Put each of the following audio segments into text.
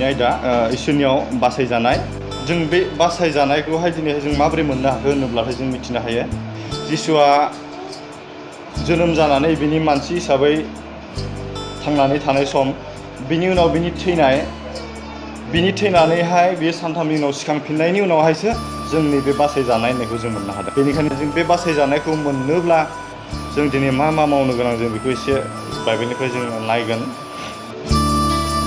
दिनैनि आयदा इसोरनियाव बासायजानाय। जों बे बासायजानायखौहाय दिनैहाय जों माबोरै मोननो हाखो होनोब्लाथाय जों मिथिनो हायो जिसुआ जोनोम जानानै बिनि मानसि हिसाबै थांनानै थानाय सम, बिनि उनाव बिनि थैनानैहाय बियो सानथामनि उनाव सिखांफिननायनि उनावहायसो जोंनि बे बासायजानाय होननायखौ जों मोननो हादों। बेनिखायनो जों बे बासायजानायखौ मोननोब्ला जों दिनै मा मावनो गोनां जों बेखौ एसे बाइबेलनिफ्राय जों नायगोन।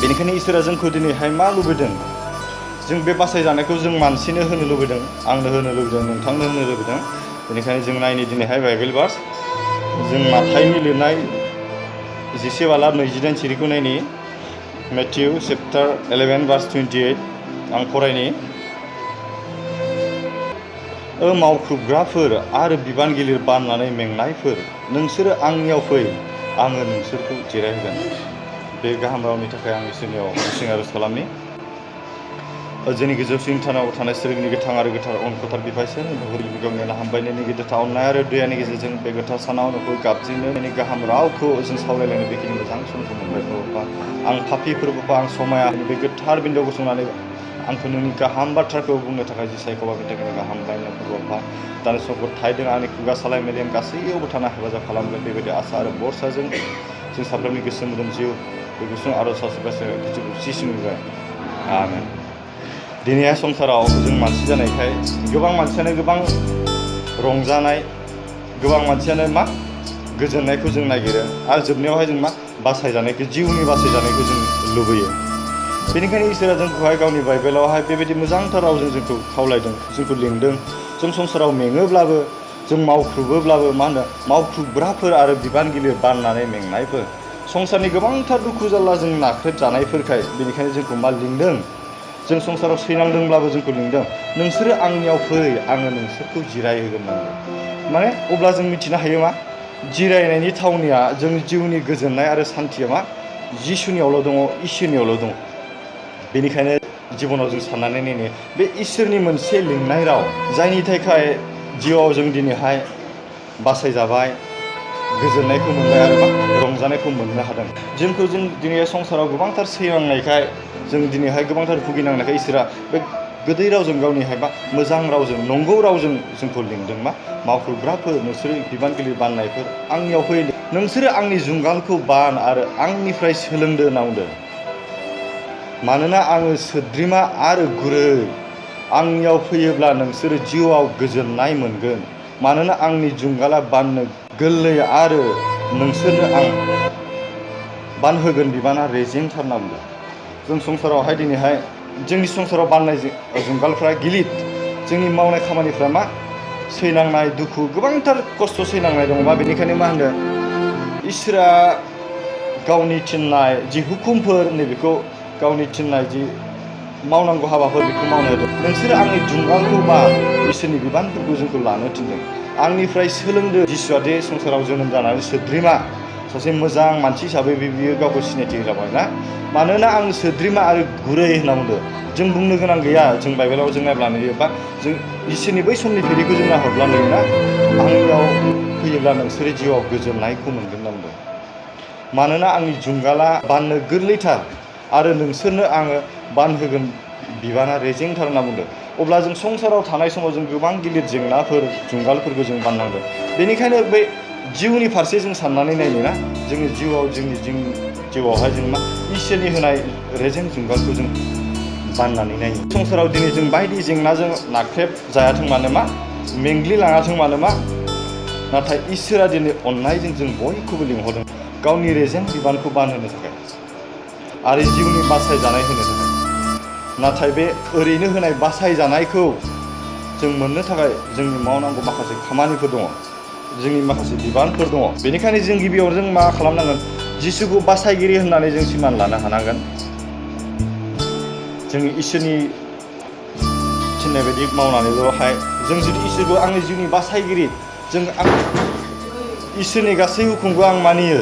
बेनिखायनो इसोरा जोंखौ दिनैहाय मा लुबैदों? जों बे बासायजानायखौ जों मानसिनो होनो लुबैदों, आंनो होनो लुबैदों, नोंथांनो होनो लुबैदों। बेनिखायनो जों नायनि दिनैहाय बाइबेल भार्स, जों माथाइनि लिरनाय 11:22 सिरिखौ नायनि। मेथ्यु चेप्टार 11 भार्स 28 आं फरायनि। मावख्रुबग्राफोर आरो बिबान गिलिर बाननानै मेंनायफोर, नोंसोरो आंनियाव फै, आङो नोंसोरखौ जिरायहोगोन। बे गाहाम रावनि थाखाय आं इसोरनियाव गुसुं आरज खालामनि। जोंनि गोजौसिन थानाव थानाय सोरगिदिं गोथां आरो गोथार अनखोथार बिफायसोर नखरनि गावनि हामबायनायनि गिदिरथार अननाय आरो दयानि गेजेरजों बे गोथार सानाव न'खौ गाबज्रिनो बेनि गाहाम रावखौ जों सावरायलायनो बेखिनि मोजां समखौ मोनबाय प्रभुपा। आं पापिफोर प्रभुपा, आं समाया बे गोथार बिन्दोआव गसंनानै आंखौ नोंनि गाहाम बाथ्राखौ बुंनो थाखाय जि सायख'बाय बेनि थाखाय गाहाम बायनो प्रभुपा। दानि समखौ थायदों आंनि खुगा सालाय मेलेम गासैयावबो थाना हेफाजाब खालामगोन। बेबायदि आसा आरो बरसाजों जों साफ्रोमनि गोसो मोदोम जिउ बे गुसुं आरज जिसुनिफ्राय आमेन। दिनैहाय संसाराव जों मानसि जानायखाय गोबां मानसियानो गोबां रंजानाय, गोबां मानसियानो मा गोजोननायखौ जों नागिरो आरो जोबनायावहाय जों मा बासायजानायखौ, जिउनि बासायजानायखौ जों लुबैयो। बेनिखायनो इसोरा जोंखौहाय गावनि बाइबेलावहाय बेबायदि मोजांथार रावजों जोंखौ खावलायदों, जोंखौ लिंदों। जों संसाराव मेङोब्लाबो, जों मावख्रुबोब्लाबो, मावख्रुबग्राफोर आरो बिबान गिलिर बाननानै मेंनायफोर, संसारनि गोबांथार दुखु जारला जों नाख्रेबजानायफोरखाय बेनिखायनो जोंखौ मा लिंदों? जों संसाराव सैनांदोंब्लाबो जोंखौ लिंदों, नोंसोरो आंनियाव फै, आङो नोंसोरखौ जिरायहोगोन होननानै। माने अब्ला जों मिथिनो हायो मा जिरायनायनि थावनिया, जोंनि जिउनि गोजोननाय आरो सान्थिया मा जिसुनियावल' दङ, इसोरनियावल' दङ। बेनिखायनो जिबनाव जों साननानै नायनो बे इसोरनि मोनसे लिंनाय राव, जायनि थाखाय जिउआव जों दिनैहाय बासायजाबाय, गोजोननायखौ मोनबाय आरो मा रंजानायखौ मोननो हादों। जोंखौ जों दिनै संसाराव गोबांथार सैनांनायखाय, जों दिनैहाय गोबांथार भुगिनांनायखाय इसोरा बे गोदै रावजों गावनिहाय मा मोजां रावजों, नंगौ रावजों जोंखौ लिंदों। मा मावख्रुबग्राफोर, नोंसोरो बिबान गिलिर बाननायफोर, आंनियाव फै, नोंसोरो आंनि जुंगालखौ बान आरो आंनिफ्राय सोलोंदो होनना बुंदों। मानोना आङो सोद्रोमा आरो गुरै, आंनियाव फैयोब्ला नोंसोरो जिउआव गोजोननाय मोनगोन। मानोना आंनि जुंगाला बाननो गोरलै आरो नोंसोरनो आं बानहोगोन बिबाना रेजेंथार होनना बुंदों। जों संसारावहाय दिनैहाय जोंनि संसाराव बाननाय जुंगालफ्रा गिलिर, जोंनि मावनाय खामानिफ्रा मा सैनांनाय दुखु, गोबांथार खस्थ' सैनांनाय दङ। मा बेनिखायनो मा होनदों इसोरा गावनि थिननाय जि हुकुमफोर, नैबेखौ गावनि थिननाय जि मावनांगौ हाबाफोर बेखौ मावनो होदों। नोंसोरो आंनि जुंगालखौ बान, इसोरनि बिबानफोरखौ जोंखौ लानो थिनदों। आंनिफ्राय सोलोंदो। जिसुआ दे संसाराव जोनोम जानानै सोद्रोमा सासे मोजां मानसि हिसाबै बियो गावखौ सिनायथि होलांबाय ना। मानोना आं सोद्रोमा आरो गुरै होनना बुंदों। जों बुंनो गोनां गैया, जों बाइबेलाव जों नायब्ला नुयो, बा जों इसोरनि बै समनि फिरिखौ जों नाहरब्ला नुयोना, आंनियाव फैयोब्ला नोंसोरो जिउआव गोजोननायखौ मोनगोन होनना बुंदों। मानोना आंनि जुंगाला बाननो गोरलैथार आरो नोंसोरनो आङो बानहोगोन बिबाना रेजेंथार होनना बुंदों। अब्ला जों संसाराव थानाय समाव जों गोबां गिलिर जेंनाफोर, जुंगालफोरखौ जों बाननांगोन। बेनिखायनो बै जिउनि फारसे जों साननानै नायनो ना, जोंनि जिउआव जिउआवहाय जों मा इसोरनि होनाय रेजें जुंगालखौ जों बाननानै नायो। संसाराव दिनै जों बायदि जेंनाजों नाख्रेब जायाथों मानो, मा मेंग्लिलाङाथों मानो, मा नाथाय इसोरा दिनै अननायजों जों बयखौबो लिंहरदों गावनि रेजें बिबानखौ बानहोनो थाखाय आरो जिउनि बासायजानाय होनो थाखाय। नाथाय बे ओरैनो होनाय बासायजानायखौ जों मोननो थाखाय जोंनि मावनांगौ माखासे खामानिफोर दङ, जोंनि माखासे बिबानफोर दङ। बेनिखायनो जों गिबियाव जों मा खालामनांगोन? जिसुखौ बासायगिरि होननानै जों सिमान लानो हानांगोन। जों इसोरनि थिननाय बायदि मावनानैल'हाय जों जुदि इसोरखौ आंनि जिउनि बासायगिरि, आं इसोरनि गासै हुकुमखौ आं मानियो,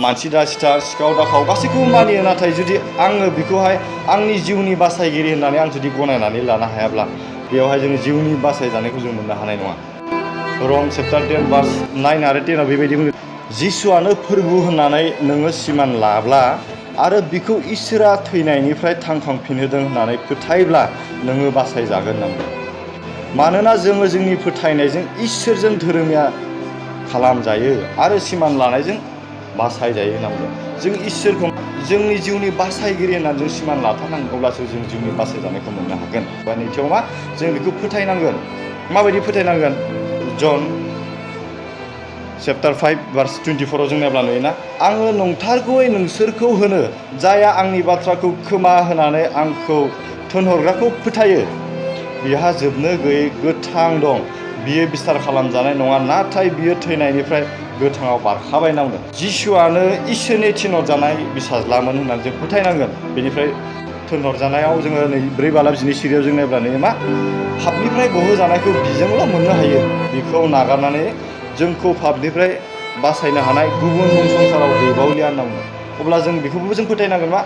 मानसि दा सिथार, सिखाव दाखाव गासैखौबो मानियो, नाथाय जुदि आङो बेखौहाय आंनि जिउनि बासायगिरि होननानै आं जुदि गनायनानै लानो हायाब्ला, बेयावहाय जों जिउनि बासायजानायखौ जों मोननो हानाय नङा। रम चेप्टार 10 भार्स 9 आरो 10 बेबायदि बुङो, जिसुआनो फोरबु होननानै नोङो सिमान लाब्ला आरो बिखौ इसोरा थैनायनिफ्राय थांखांफिनहोदों होननानै फोथायब्ला नोङो बासायजागोन नांगौ। मानोना जोङो जोंनि फोथायनायजों इसोरजों धोरोमिया खालामजायो आरो सिमान लानायजों बासायजायो नांगौ। जों इसोरखौ जोंनि जिउनि बासायगिरि होननानै जों सिमान लाथारनांगोन, अब्लासो जों जिउनि बासायजानायखौ मोननो हागोन। बा नैथियाव मा जों बेखौ फोथायनांगोन। माबायदि फोथायनांगोन? जन चैप्टार 5 भार्स 24 जों नायब्ला नुयोना, आङो नंथारगौयै नोंसोरखौ होनो, जायहा आंनि बाथ्राखौ खोमा होनानै आंखौ थिनहरग्राखौ फोथायो, बिहा जोबनो गैयै गोथां दं। बियो बिस्तार खालामजानाय नङा, नाथाय बियो थैनायनिफ्राय गोथाङाव बारखाबाय नांदों। जिसुआनो इसोरनि थिनहरजानाय फिसाज्लामोन होननानै जों फोथायनांगोन। बेनिफ्राय थिनहरजानायाव जोङो नै 4 बालाब 10 सिरियाव जों नायब्ला नुयो मा पापनिफ्राय गहोजानायखौ बिजोंल' मोननो हायो। बेखौ नागारनानै जोंखौ पापनिफ्राय बासायनो हानाय गुबुन मुं संसाराव गैबावलिया होननांगौ। अब्ला जों बेखौबो जों फोथायनांगोन मा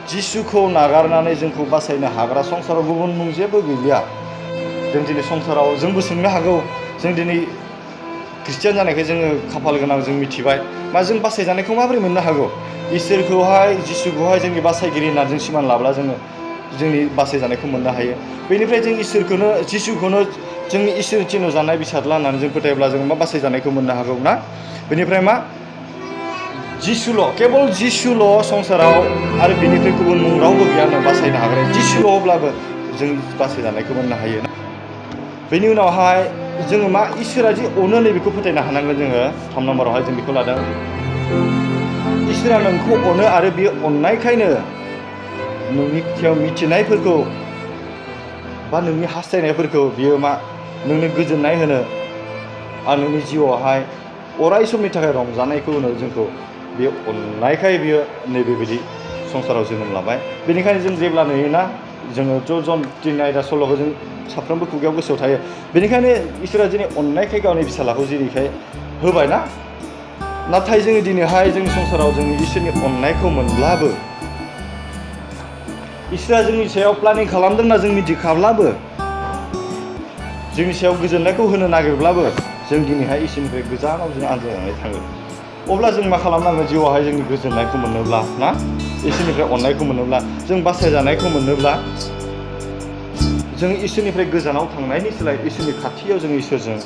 जिसुखौ नागारनानै जोंखौ बासायनो हाग्रा संसाराव गुबुन मुं जेबो गैलिया। जों दिनै संसाराव जोंबो सोंनो हागौ, जों दिनै ख्रिस्टियान जानायखाय जोङो खाफाल गोनां, जों मिथिबाय मा जों बासायजानायखौ माबोरै मोननो हागौ। इसोरखौहाय जिसुखौहाय जोंनि बासायगिरि होननानै जों सिमान लाब्ला जोङो जोंनि बासायजानायखौ मोननो हायो। बेनिफ्राय जों इसोरखौनो जिसुखौनो जोंनि इसोर थिनहरजानाय फिसाज्ला होननानै जों फोथायोब्ला जों मा बासायजानायखौ मोननो हागौ ना। बेनिफ्राय मा जिसुल', केबल जिसुल' संसाराव आरो बिनिफ्राय गुबुन मुं रावबो गैया होनना बासायनो हाग्रा जिसुल' अब्लाबो जों बासायजानायखौ मोननो हायो। बेनि उनावहाय जोङो मा इसोरा जि अनो नैबेखौ फोथायनो हानांगोन। जोङो 3 नम्बरावहाय जों बेखौ लादों, इसोरा नोंखौ अनो आरो बे अननायखायनो नोंनि मिथिनायफोरखौ बा नोंनि हास्थायनायफोरखौ बियो मा नोंनो गोजोननाय होनो आरो नोंनि जिउआवहाय अराय समनि थाखाय रंजानायखौ होनो जोंखौ। बे अननायखाय बियो नैबेबायदि संसाराव जोनोम लाबाय। बेनिखायनो जों जेब्ला नुयोना, जोङो जन 3 आयदा सल'खौ जों साफ्रोमबो खुगायाव गोसोआव थायो। बेनिखायनो इसोरा दिनै अननायखाय गावनि फिसालाखौ जेरैखाय होबाय ना, नाथाय जोङो दिनैहाय जोंनि संसाराव जोंनि इसोरनि अननायखौ मोनब्लाबो, इसोरा जोंनि सायाव प्लानिं खालामदोंना जों मिथिखाब्लाबो, जोंनि सायाव गोजोननायखौ होनो नागिरब्लाबो जों दिनैहाय इसोरनिफ्राय गोजानाव जों आनज्रायनानै थाङो। अब्ला जों मा खालामनांगोन? जिउआवहाय जोंनि गोजोननायखौ मोनोब्ला ना, इसोरनिफ्राय अननायखौ मोनोब्ला, जों बासायजानायखौ मोनोब्ला, जों इसोरनिफ्राय गोजानाव थांनायनि सोलाय इसोरनि खाथियाव जों इसोरजों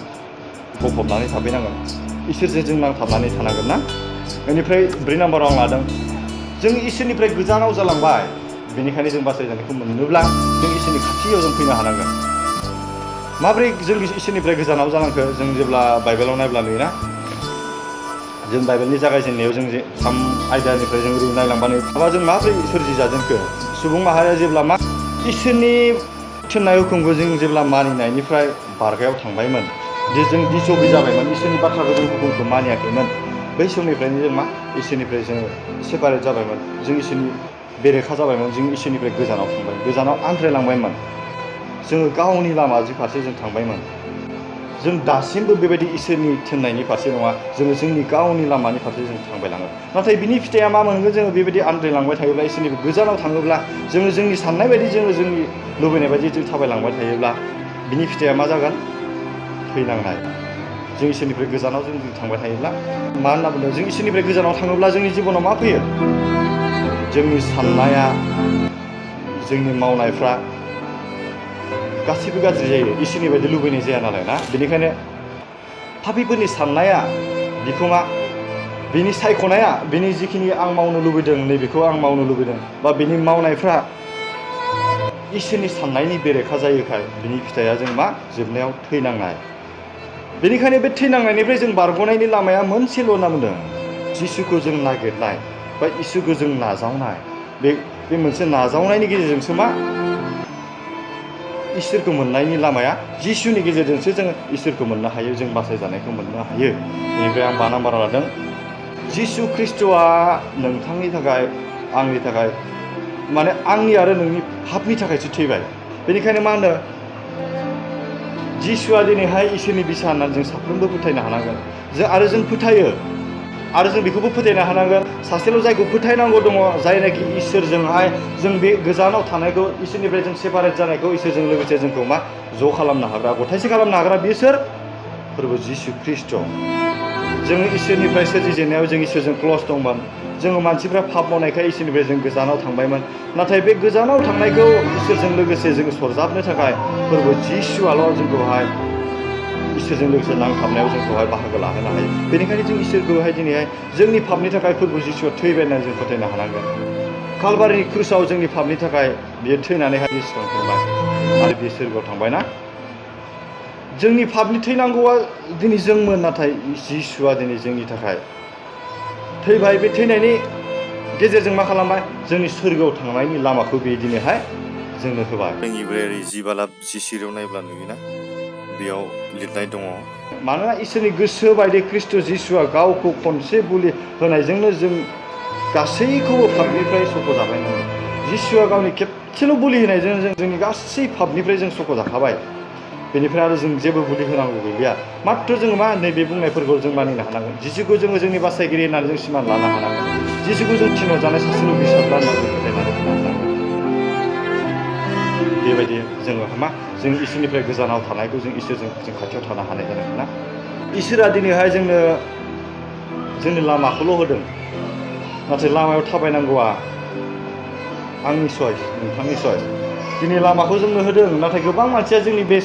गफबनानै थाफैनांगोन। इसोरजों जों नांथाबनानै थानांगोन ना। बेनिफ्राय 4 नाम्बाराव आं लादों, जों इसोरनिफ्राय गोजानाव जालांबाय, बेनिखायनो जों बासायजानायखौ मोनोब्ला जों इसोरनि खाथियाव जों फैनो हानांगोन। माबोरै जों इसोरनिफ्राय गोजानाव जालांखो? जों जेब्ला बाइबेलाव नायब्ला नुयोना, जों बाइबेलनि जागायजेननायाव जों 3 आयदानिफ्राय जों ओरै नायलांबानो माबा जों माबोरै सोरजि जाजेनखो? सुबुं माहारिया जेब्ला मा इसोरनि थिननाय हुकुमखौ जों जेब्ला मानिनायनिफ्राय बारगायाव थांबायमोन, जों दिस'बि जाबायमोन, इसोरनि बाथ्राखौ जों हुकुमखौ मानियाखैमोन, बै समनिफ्रायनो जों मा इसोरनिफ्राय जोङो सेपारेट जाबायमोन, जों इसोरनि बेरेखा जाबायमोन, जों इसोरनिफ्राय गोजानाव थांबाय, गोजानाव आनज्रायलांबायमोन, जोङो गावनि लामा फारसे जों थांबायमोन। जों दासिमबो बेबायदि इसोरनि थिननायनि फारसे नङा, जोङो जोंनि गावनि लामानि फारसे जों थांबायलाङो। नाथाय बिनि फिथाइया मा मोनगोन? जोङो बेबायदि आनज्रायलांबाय थायोब्ला, इसोरनिफ्राय गोजानाव थाङोब्ला, जोङो जोंनि साननाय बायदि, जोङो जोंनि लुबैनाय बायदि जों थाबायलांबाय थायोब्ला, बिनि फिथाइया मा जागोन? थैनांनाय। जों इसोरनिफ्राय गोजानाव जों थांबाय थायोब्ला मा होनना बुंदों? जों इसोरनिफ्राय गोजानाव थाङोब्ला जोंनि जिबनाव मा फैयो? जोंनि साननाया, जोंनि मावनायफ्रा गासैबो गाज्रि जायो, इसोरनि बायदि लुबैनाय जाया नालाय ना। बेनिखायनो पापीफोरनि साननाया, बिखौ मा बिनि सायख'नाया, बिनि जिखिनि आं मावनो लुबैदों, नैबेखौ आं मावनो लुबैदों, बा बिनि मावनायफ्रा इसोरनि साननायनि बेरेखा जायोखाय बिनि फिथाइया जों मा जोबनायाव थैनांनाय। बेनिखायनो बे थैनांनायनिफ्राय जों बारग'नायनि लामाया मोनसेल' होनना बुंदों, जिसुखौ जों नागिरनाय बा इसोरखौ जों नाजावनाय। बे मोनसे नाजावनायनि गेजेरजोंसो मा इसोरखौ मोननायनि लामाया, जिसुनि गेजेरजोंसो जोङो इसोरखौ मोननो हायो, जों बासायजानायखौ मोननो हायो। बेनिफ्राय आं 5 नाम्बाराव लादों, जिसु ख्रिस्ट'आ नोंथांनि थाखाय, आंनि थाखाय, माने आंनि आरो नोंनि पापनि थाखायसो थैबाय। बेनिखायनो मा होनो? जिसुआ दिनैहाय इसोरनि बिसा होननानै जों साफ्रोमबो फोथायनो हानांगोन। आरो जों फोथायो, आरो जों बेखौबो फोथायनो हानांगोन, सासेल' जायखौ फोथायनांगौ दङ, जायनाखि इसोरजोंहाय जों बे गोजानाव थानायखौ, इसोरनिफ्राय जों सेपारेट जानायखौ, इसोरजों लोगोसे जोंखौ मा ज' खालामनो हाग्रा, गथायसे खालामनो हाग्रा, बियो सोर? फोरबो जिसु ख्रिस्ट'। जोङो इसोरनिफ्राय सोरजिजेननायाव जों इसोरजों क्ल'ज दंमोन। जोङो मानसिफ्रा पाप मावनायखाय इसोरनिफ्राय जों गोजानाव थांबायमोन। नाथाय बे गोजानाव थांनायखौ इसोरजों लोगोसे जों सरजाबनो थाखाय फोरबो जिसुआल' जोंखौहाय इसोरजों लोगोसे नांथाबनायाव जोंखौहाय बाहागो लाहोनो हायो। बेनिखायनो जों इसोरखौहाय दिनैहाय जोंनि पापनि थाखाय फोरबो जिसुआ थैबाय होननानै जों फोथायनो हानांगोन। कालबारिनि क्रुसाव जोंनि पापनि थाखाय बियो थैनानैहाय जिसुआ थांबाय आरो बियो सोरगोआव थांबाय ना। जोंनि पापनि थैनांगौआ दिनै जोंमोन, नाथाय जिसुआ दिनै जोंनि थाखाय थैबाय। बे थैनायनि गेजेरजों मा खालामबाय? जोंनि सोरगोआव थांनायनि लामाखौ बे दिनैहाय जोंनो होबाय। जोंनि इब्रायारि 10:10 नायब्ला नुयोना, बेयाव लिरनाय दङ, मानोना इसोरनि गोसो बायदि ख्रिस्ट' जिसुआ गावखौ खनसे बुलि होनायजोंनो जों गासैखौबो पापनिफ्राय सख'जाबाय नालाय। जिसुआ गावनि खेबसेल' बुलि होनायजों जों जोंनि गासै पापनिफ्राय जों सख'जाखाबाय। बेनिफ्राय आरो जों जेबो बुलि होनांगौ गैलिया। माथ्र जोङो मा नैबे बुंनायफोरखौ जों मानिनो हानांगोन। जिसुखौ जोङो जोंनि बासायगिरि होननानै जों सिमान लानो हानांगोन। जिसुखौ जों थिनहरजानाय सासेल' बिसारला होननानै जों फोथायनानै लानो हानांगोन। बेबायदि जोङो मा जों इसोरनिफ्राय गोजानाव थानायखौ जों इसोरजों जों खाथियाव थानो हानाय जानांगोन ना। इसोरा दिनैहाय जोंनो जोंनि लामाखौल' होदों, नाथाय लामायाव थाबायनांगौआ आंनि चइस, नोंथांनि चइस। दिनै लामाखौ जोंनो होदों, नाथाय गोबां मानसिया जोंनि बे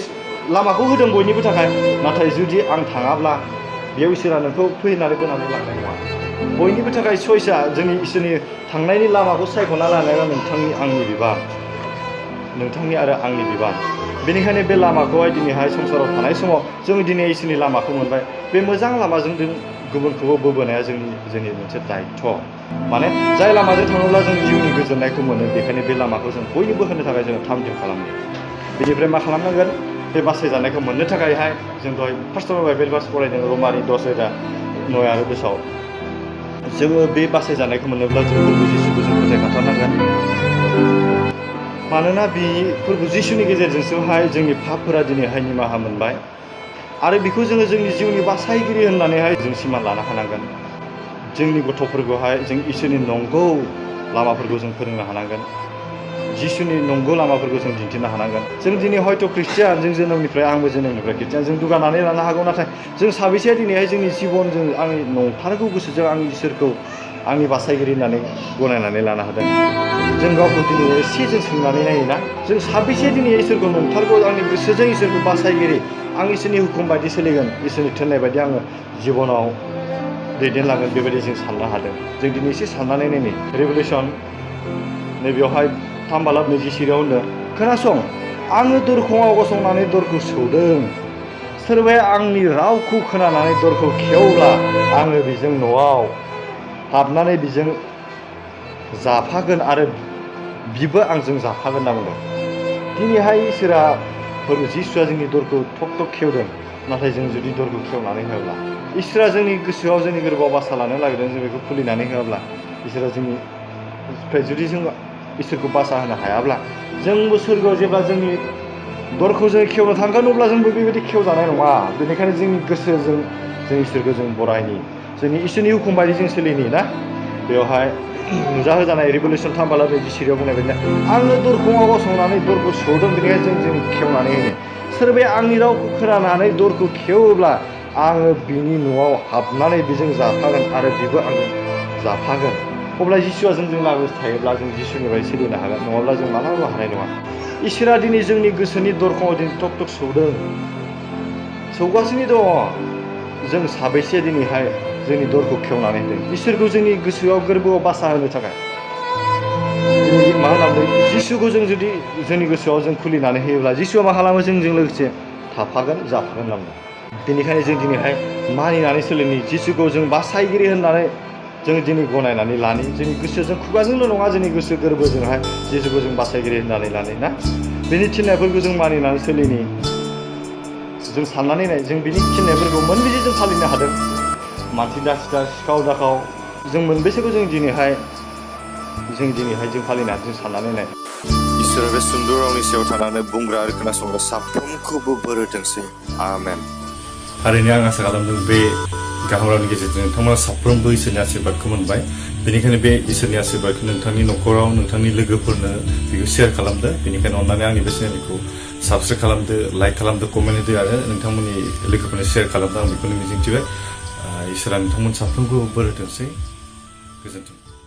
लामाखौ होदों बयनिबो थाखाय, नाथाय जुदि आं थाङाब्ला बेयाव इसोरा नोंखौ फैनानै बोनानै लांनाय नङा। बयनिबो थाखाय चइसआ जोंनि इसोरनि थांनायनि लामाखौ सायख'ना लानाया नोंथांनि आंनि बिबान, नोंथांनि आरो आंनि बिबान। बेनिखायनो बे लामाखौहाय दिनैहाय संसाराव थानाय समाव जों दिनै इसोरनि लामाखौ मोनबाय। बे मोजां लामाजों जों गुबुनखौबो बोबोनाया जोंनि मोनसे दायित्व। माने जाय लामाजों थाङोब्ला जों जिउनि गोजोननायखौ मोनो, बेखायनो बे लामाखौ जों बयनोबो होनो थाखाय जोङो थाम थिम खालामो। बेनिफ्राय मा खालामनांगोन? बे बासायजानायखौ मोननो थाखायहाय जों दहाय फार्स्टआव बाइबेल भार्स फरायदों, रमारि 10:9 आरो 10। जोङो बे बासायजानायखौ मोनोब्ला जों फोरबो जिसुखौ जों फोथायखाथारनांगोन। मानोना बे फोरबो जिसुनि गेजेरजोंसोहाय जोंनि पापफोरा दिनैहाय निमाहा मोनबाय आरो बेखौ जोङो जोंनि जिउनि बासायगिरि होननानैहाय जों सिमान लानो हानांगोन। जोंनि गथ'फोरखौहाय जों इसोरनि नंगौ लामाफोरखौ जों फोरोंनो हानांगोन। जिसुनि नंगौ लामाफोरखौ जों दिन्थिनो हानांगोन। जों दिनै हयथ' ख्रिस्टियान, जों जोनोमनिफ्राय, आंबो जोनोमनिफ्राय ख्रिस्टियान, जों दुगानानै लानो हागौ, नाथाय जों साबेसेया दिनैहाय जोंनि जिबनजों आंनि नंथारगौ गोसोजों आंनि इसोरखौ आंनि बासायगिरि होननानै गनायनानै लानो हादों? जों गावखौ दिनै एसे जों सोंनानै नायोना, जों साबेसे दिनै इसोरखौ नंथारगौ आंनि गोसोजों इसोरखौ बासायगिरि, आं इसोरनि हुकुम बायदि सोलिगोन, इसोरनि थिननाय बायदि आङो जिबनाव दैदेनलांगोन, बेबायदि जों साननो हादों? जों दिनै एसे साननानै नायनि। रेभुलेसन नैबेयावहाय 3:20 होनदों, खोनासं, आङो दरखंआव गसंनानै दरखौ सौदों। सोरबाया आंनि रावखौ खोनानानै दरखौ खेवब्ला आङो बेजों न'आव हाबनानै बिजों जाफागोन आरो बिबो आंजों जाफागोन होनना बुंदों। दिनैहाय इसोरा फोरबो जिसुआ जोंनि दरखौ थक थक खेवदों, नाथाय जों जुदि दरखौ खेवनानै होआब्ला, इसोरा जोंनि गोसोआव जोंनि गोरबोआव बासा लानो नागिरदों, जों बेखौ खुलिनानै होआब्ला, इसोरा जोंनिफ्राय जुदि जों इसोरखौ बासा होनो हायाब्ला, जोंबो सोरगोआव जेब्ला जोंनि दरखौ जों खेवनो थांगोन, अब्ला जोंबो बेबायदि खेवजानाय नङा। बेनिखायनो जोंनि गोसोजों जों इसोरखौ जों बरायनि, जोंनि इसोरनि हुकुम बायदि जों सोलिनि ना। बेवहाय नुजाहोजानाय रेभुलेसन 3:20 बुंनाय बायदिनो, आङो दरखंआव गसंनानै दरखौ सौदों, बेनिखायनो जों खेवनानै होनो। सोरबाया आंनि रावखौ खोनानानै दरखौ खेवोब्ला आङो बिनि न'आव हाबनानै बेजों जाफागोन आरो बिबो आंजों जाफागोन। अब्ला जिसुआ जोंजों लागोसे थायोब्ला जों जिसुनि बायदि सोलिनो हागोन, नङाब्ला जों मालाबाबो हानाय नङा। इसोरा दिनै जोंनि गोसोनि दरखंआव दिनै टक टक सौदों, सौगासिनो दङ। जों साबेसे दिनैहाय जोंनि दरखौ खेवनानै होदों इसोरखौ जोंनि गोसोआव गोरबोआव बासा होनो थाखाय? दिनै मा होननानै जिसुखौ जों जुदि जोंनि गोसोआव जों खुलिनानै होयोब्ला, जिसुआ मा खालामो? जोंजों लोगोसे थाफागोन, जाफागोन होनना। बेनिखायनो जों दिनैहाय मानिनानै सोलिनि, जिसुखौ जों बासायगिरि होननानै जों दिनै गनायनानै लानि, जोंनि गोसोजों, खुगाजोंल' नङा, जोंनि गोसो गोरबोजोंहाय जिसुखौ जों बासायगिरि होननानै लानि ना। बेनि थिन्नायफोरखौ जों मानिनानै सोलिनि। जों साननानै नाय, जों बिनि थिन्नायफोरखौ मोनबेसे जों फालिनो हादों? मानसि दासिदा, सिखाव दाखाव, जों मोनबेसेखौ जों दिनैहाय जों फालिनो हादों? जों साननानै नाय। इसोरा बे सुंद' रावनि सायाव थानानै बुंग्रा आरो खोनासंग्रा साफ्रोमखौबो बोर होथोंसै। आमेन। थारैनो आं आसा खालामदों बे गाहाम रावनि गेजेरजों नोंथांमोना साफ्रोमबो इसोरनि आशीर्बादखौ मोनबाय बेनिखायनो बे इसोरनि आशीर्बादखौ नोंथांनि न'खराव नोंथांनि लोगोफोरनो बेखौ शेयार खालामदो बेनिखायनो अननानै आंनि बे चेनेलखौ साबस्क्राइब खालामदो लाइक खालामदो कमेन्ट होदो आरो नोंथांमोननि लोगोफोरनो शेयार खालामदो आं बेखौनो मिजिंथिबाय इसोरा नोंथांमोन साफ्रोमखौ बोर होथोंसै गोजोन्थों